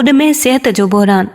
ٻوڏ ۾ صحت جو بحران،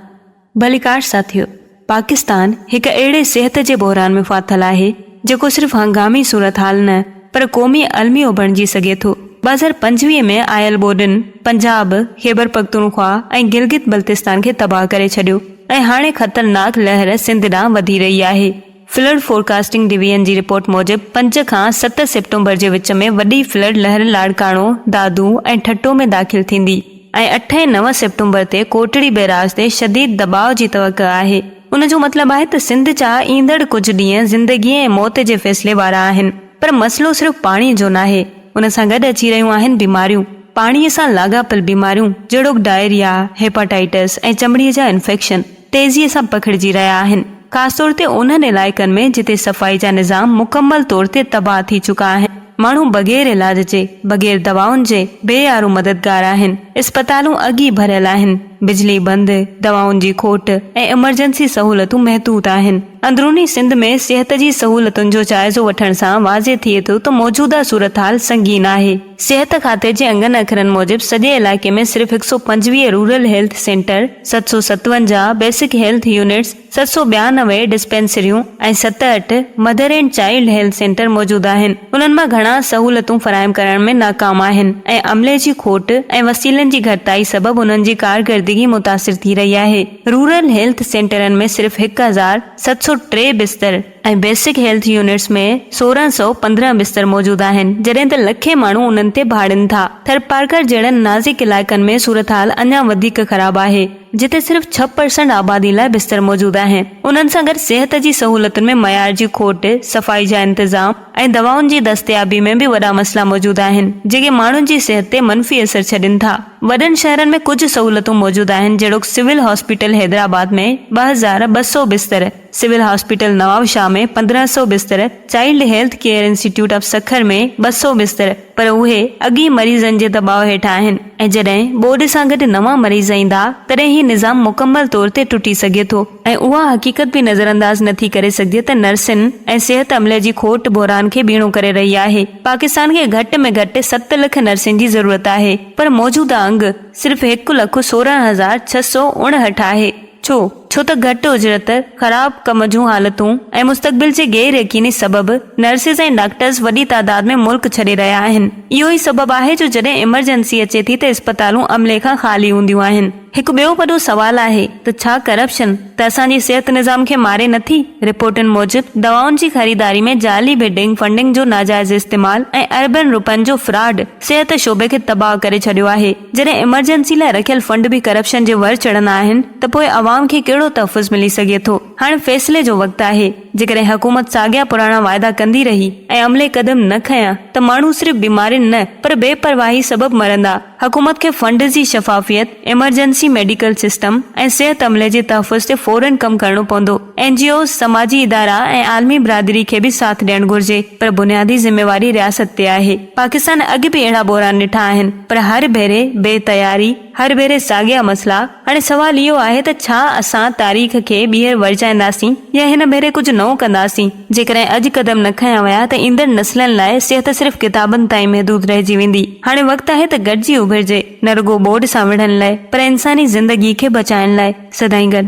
ڀليڪار ساٿيو! پاڪستان هڪ اهڙي صحت جي بحران ۾ ڦاٿل آهي، جيڪو صرف هنگامي صورتحال نه پر قومي الميو بڻجي سگهي ٿو. 2025 ۾ آيل ٻوڏن پنجاب، خيبرپختونخوا ۽ گلگت بلتستان کي تباهه ڪري ڇڏيو ۽ هاڻي خطرناڪ لهر سنڌ ڏانهن وڌي رهي آهي. فلڊ فورڪاسٽنگ ڊويزن جي رپورٽ موجب پنج کان ست سيپٽمبر جي وچ ۾ وڏي فلڊ لهر لاڙڪاڻو، دادو ۽ ٺٽو ۾ داخل ٿيندي ۽ اٺ ۽ نو سيپٽمبر تي ڪوٽڙي بئراج تي شديد دٻاء جي توقع آهي. ان جو مطلب آهي ته سنڌ جا ايندڙ ڪجهه ڏينهن زندگي ۽ موت جي فيصلي وارا آهن. پر مسئلو صرف پاڻي جو ناهي، ان سان گڏ اچي رهيون آهن بيماريون. پاڻي سان لاڳاپيل بيماريون جهڙوڪ ڊائريا، هيپاٽائٽس ۽ چمڙي جا انفيڪشن. تيزيء سان پکڙجي رهيا آهن، خاص طور تي انهن علائقن ۾ جتي صفائي جا نظام مڪمل طور تي تباهه ٿي چڪا آهن. ماڻهو بغير علاج جي، بغير دوائن جي بي يارو مددگار آهن. اسپتالون اڳ ئي ڀريل آهن، بجلي بند، دوائن جي کوٽ ۽ ايمرجنسي سهولتون محدود آهن. اندروني سنڌ ۾ صحت جي سهولتن جو جائزو وٺڻ سان واضح ٿئي ٿو ته موجوده صورتحال سنگين آهي. صحت کاتي جي انگن اکرن موجب سڄي علائقي ۾ صرف 125 rural health centre, 757 basic health units, 792 ڊسپينسريون ۽ 67 mother and child health centre موجود آهن. انهن مان گهڻا سهولتون فراهم ڪرڻ ۾ ناڪام آهن ۽ عملي جي کوٽ ۽ وسيلن جي گهٽتائي سبب انهن جي ڪارڪردگي متاثر ٿي رهي آهي. رورل هيلٿ سينٽرن ۾ صرف 1703 بستر، ۽ بيسڪ هيلٿ يونٽس ۾ 1615 بستر موجود آهن، جڏهن ته لکين ماڻهو انهن تي ڀاڙين ٿا. ٿرپارڪر جهڙن نازڪ علائقن ۾ صورتحال اڃا وڌيڪ خراب آهي، جتي صرف 6% آبادي لاء بستر موجود آهن. انهن سان گڏ صحت جي سهولتن ۾ معيار جي کوٽ، صفائي جا انتظام ۽ دوائن جي دستيابي ۾ به وڏا مسئلا موجود آهن، جيڪي ماڻهن جي صحت تي منفي اثر ڇڏين ٿا. وڏن شهرن ۾ ڪجهه سهولتون موجود آهن، جهڙوڪ سول هاسپيٽل حيدرآباد ۾ 2200 بستر، سول هاسپيٽل نوابشاهه ۾ 1500 بستر، child health care institute of Sukkur ۾ 200 بستر پر اهي اڳ ئي مريضن جي دٻاء هيٺ آهن ۽ جڏهن ٻوڏ سان گڏ نوان مريض ايندا تڏهن هي نظام مڪمل طور تي ٽٽي سگهي ٿو ۽ اها حقيقت به نظرانداز نه ٿي ڪري سگهجي ته نرسن ۽ صحت عملي جي کوٽ بحران کي ٻيڻو ڪري رهي آهي. پاڪستان کي گهٽ ۾ گهٽ ست لک نرسن جي ضرورت آهي پر موجوده انگ صرف هڪ لک 16,659 آهي. ڇو؟ ڇو ته گهٽ اجرت، خراب ڪم جون حالتون ۽ مستقبل جي غير يقيني سبب نرسز ۽ ڊاڪٽرز وڏي تعداد ۾ ملڪ ڇڏي رهيا آهن. اهو ئي سبب آهي جو جڏهن ايمرجنسي اچي ٿي ته اسپتالون عملي کان خالي هونديون آهن. هڪ ٻيو وڏو سوال آهي ته ڇا ڪرپشن ته اسان جي صحت نظام کي ماري نٿي؟ رپورٽن موجب دوائن جي خريداري ۾ جعلي بڊنگ، فنڊنگ جو ناجائز استعمال ۽ اربين روپين جو فراڊ صحت شعبي کي تباهه ڪري ڇڏيو آهي. جڏهن ايمرجنسي لاء رکيل فنڊ به ڪرپشن جي ور چڙهندا آهن ته پوء عوام کي ڪهڙو تحفظ ملي سگهي ٿو؟ هاڻ فيصلي جو وقت آهي، جيڪڏهن حڪومت ساڳيا پراڻا واعدا ڪندي رهي ۽ عملي قدم نه کنيا ته ماڻهو صرف بيمارين نه پر بي پرواهي سبب مرندا. حڪومت کي فنڊز جي شفافيت، ايمرجنسي ميڊيڪل سسٽم ۽ صحت عملي جي تحفظ تي فورن ڪم ڪرڻو پوندو. اين جي اوز، سماجي ادارا ۽ عالمي برادري کي به ساٿ ڏيڻ گهرجي پر بنيادي ذميواري رياست تي آهي. پاڪستان اڳ به اهڙا بحران ڏٺا آهن پر هر ڀيري بي تياري، هر ڀيري ساڳيا مسئلا، هاڻي سوال اهو آهي ته ڇا اسان تاريخ کي ٻيهر ورجائينداسين يا هن ڀيري ڪجهه نئون ڪنداسين؟ جيڪڏهن اڄ قدم نه کنيا ويا ته ايندڙ نسلن لاء صحت صرف ڪتابن تائين محدود رهجي ويندي. هاڻي وقت آهي ته گڏجي اڀرجي، نه رڳو ٻوڏ سان وڙهڻ لاء پر انساني زندگي کي بچائڻ لاء. سدائين گڏ.